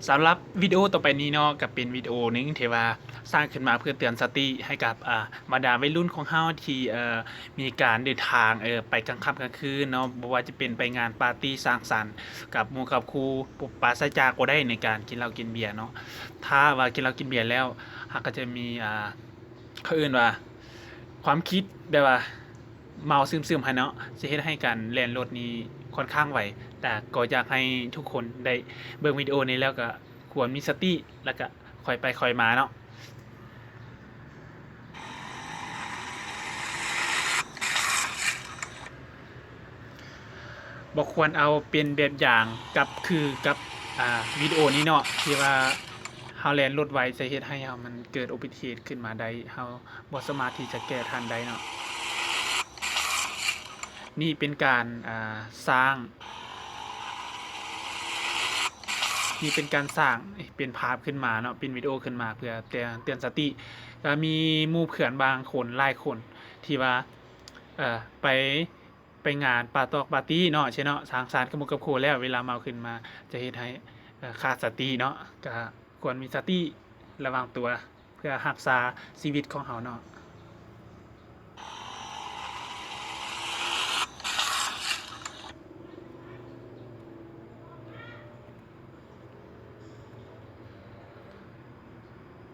ສຳລັບວິດີໂອຕໍ່ໄປນີ້ເນາະ ກໍເປັນວິດີໂອໜຶ່ງທີ່ວ່າສ້າງຂຶ້ນມາເພື່ອເຕືອນສະຕິໃຫ້ກັບ ອ່າ ບັນດາໄວລຸ້ນຂອງເຮົາທີ່ ເອີ ມີການເດີນທາງ ເອີ ໄປກາງຄ່ຳກາງຄືນເນາະ, ບໍ່ວ່າຈະເປັນໄປງານປາຕີ້ສັງສັນກັບໝູ່ກັບຄູ່, ປາສະຈາກບໍ່ໄດ້ໃນການກິນເຫຼົ້າກິນເບຍເນາະ. ຖ້າວ່າກິນເຫຼົ້າກິນເບຍແລ້ວ ເຮົາກໍຈະມີ ອ່າ ເຂົາເອີ້ນວ່າຄວາມຄິດແບບວ່າເມົາຊຶມໆຫັ້ນເນາະ, ຈະເຮັດໃຫ້ການແລ່ນລົດນີ້ຄ່ອນຂ້າງໄວ. ແຕ່ກໍຢາກໃຫ້ທຸກຄົນໄດ້ເບິ່ງວິດີໂອນີ້ແລ້ວກໍຄວນມີສະຕິ ແລ້ວກໍຄ່ອຍໄປຄ່ອຍມາເນາະ. ບໍ່ຄວນເອົາເປັນແບບຢ່າງກັບ ຄືກັບ ອ່າ ວິດີໂອນີ້ເນາະ ທີ່ວ່າເຮົາແລ່ນລົດໄວ ຈະເຮັດໃຫ້ເຮົາມັນເກີດອຸບັດຕິເຫດຂຶ້ນມາໄດ້, ເຮົາບໍ່ສາມາດທີ່ຈະແກ້ທັນໄດ້ເນາະ. ນີ້ເປັນການ ອ່າ ສ້າງ ນີ້ເປັນການສ້າງເປັນພາບຂຶ້ນມາເນາະ, ເປັນວິດີໂອຂຶ້ນມາເພື່ອເຕືອນ ເຕືອນສະຕິ. ກໍມີໝູ່ເພື່ອນບາງຄົນ ຫຼາຍຄົນທີ່ວ່າ ເອີ ໄປ ໄປງານປາຕອກປາຕີ້ເນາະ ເຊັ່ນເນາະ ສັງສັນກັບໝູ່ກັບຄູ່ແລ້ວ ເວລາເມົາຂຶ້ນມາຈະເຮັດໃຫ້ ເອີ ຂາດສະຕິເນາະ. ກໍຄວນມີສະຕິລະວັງຕົວ ເພື່ອຮັກສາຊີວິດຂອງເຮົາເນາະ.